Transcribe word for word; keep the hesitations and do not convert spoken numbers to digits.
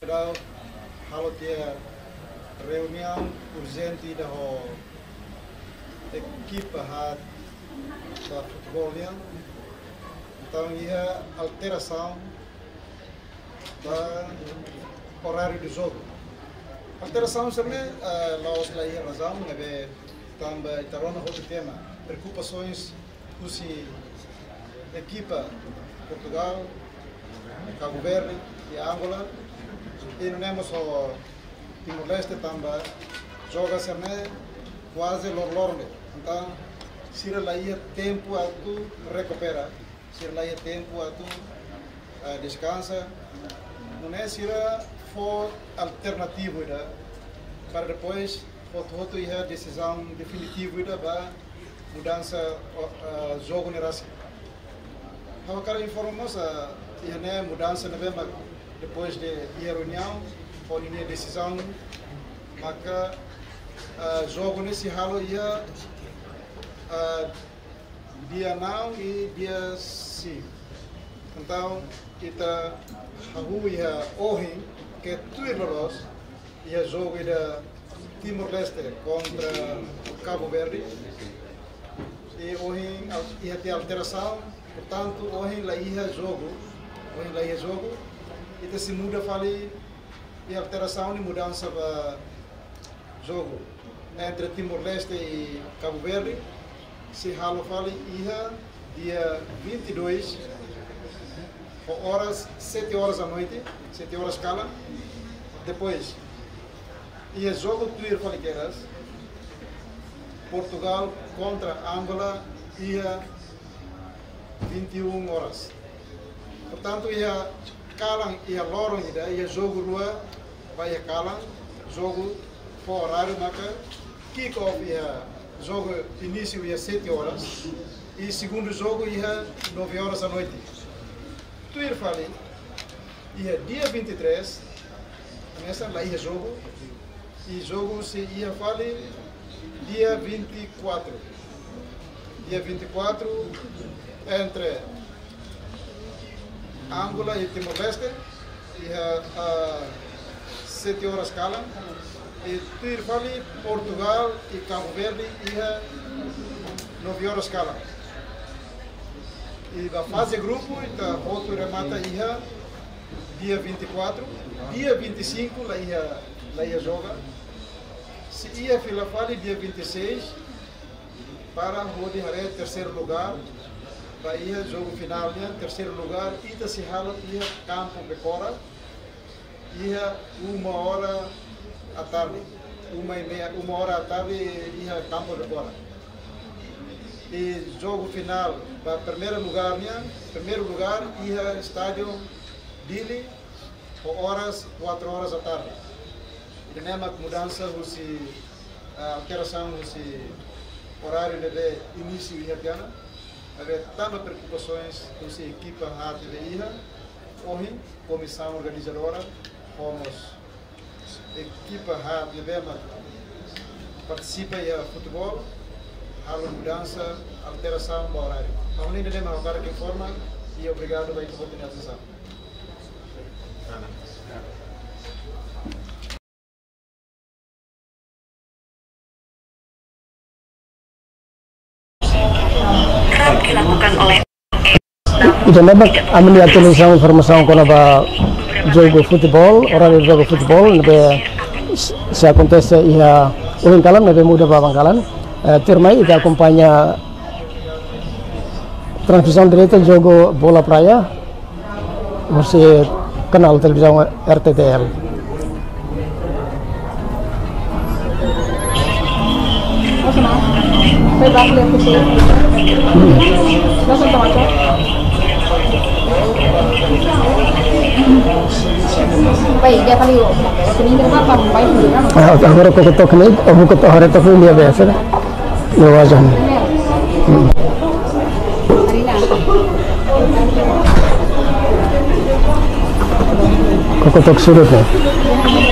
Halo tiha reuniaun urjente ida ho ekipa haat ba futeból nian. Entaun iha alterasaun ba oráriu de jogu. Alterasaun sira-ne'e, eh, la'ós la iha razaun, ne'ebé tanba ita rona hotu tiha ona preokupasoens husi ekipa Portugal, Cabo Verde i Angola. I nune'e mós ho Timor-Leste tanba jogu sira-ne'e kuaze loroloron de'it. Entaun, sira la iha tempu atu rekupera, sira la iha tempu atu, eh, deskansa. Nune'e sira fó alternativu ida para depois hotu-hotu iha desizaun definitivu ida ba mudansa, o, eh, jogu ne'e rasik. Ha'u hakarak informa mós, ah, iha ne'e mudansa ne'ebé mak depois de iha reuniaun, fó ninia desizaun, maka, ah, jogu ne'e sei halo iha, ah, dia enam i dia cinco. Entaun, ita hahú iha ohin, ke tuir loloos, iha jogu ida Timor-Leste kontra Cabo Verde. I ohin al-, iha tiha alterasaun, portantu, ohin la iha jogu, ohin la iha jogu, ita sei muda fali, iha alterasaun i mudansa ba jogu entre Timor-Leste i Cabo Verde, sei halo fali iha dia vinte e dois, ho oras, sete horas da noite, sete horas kalan. Depois, iha jogu tuir fali kedas, Portugal kontra Angola, iha vinte e uma horas. Portantu, iha kalan, iha loron ida, iha jogu rua ba iha kalan, jogu fó oráriu maka kick-off iha jogu inísiu iha sete horas, i segundu jogu iha nove horas da noite. Tuir fali, iha dia vinte e três, hanesan la iha jogu, i jogu sei iha fali dia vinte e quatro. Dia vinte e quatro, entre Angola i Timor-Leste, iha, ah, sete horas kalan, i tuir fali Portugal i Cabo Verde iha nove horas kalan. I ba faze grupu, ita hotu remata iha dia vinte e quatro, dia vinte e cinco la iha, la iha joga. Sei iha fila fali dia vinte e seis, para hodi haree terseiru lugár, ba iha jogu finál nian, terseiru lugár, ita sei halo iha kampu Becora, iha uma hora à tarde, uma e meia, uma hora à tarde, iha kampu Becora. I jogu finál ba primeiru lugár nian, primeiru lugár iha estádiu Dili, ho oras, quatro horas da tarde. Ida-ne'e mak mudansa husi, ah, alterasaun husi oráriu ne'ebé inísiu iha tiha ona, maibé tanba preokupasoens husi ekipa haat ne'ebé iha, ohin, komisaun organizadora, ho mós ekipa haat ne'ebé mak partisipa iha futeból, halo mudansa, alterasaun ba oráriu. Ha'u hanoin ida-ne'e mak ha'u hakarak informa, i obrigadu ba ita-boot nia atensaun. Dilakukan oleh. Ida-ne'e mak ami-nia atualizasaun informasaun kona-ba jogu futeból, oráriu jogu futeból, ne'ebé s-, sei akontese iha ohin kalan, ne'ebé muda ba ohin kalan. Eh, tuirmai ita akompaña transmisaun direta jogu bola praia, husi kanál televizaun R T T L. Ah, agora koko took ne'e, ou koko took haree took ne'e biasa. Lo wajan. Hmm. Koko took surut ne'e.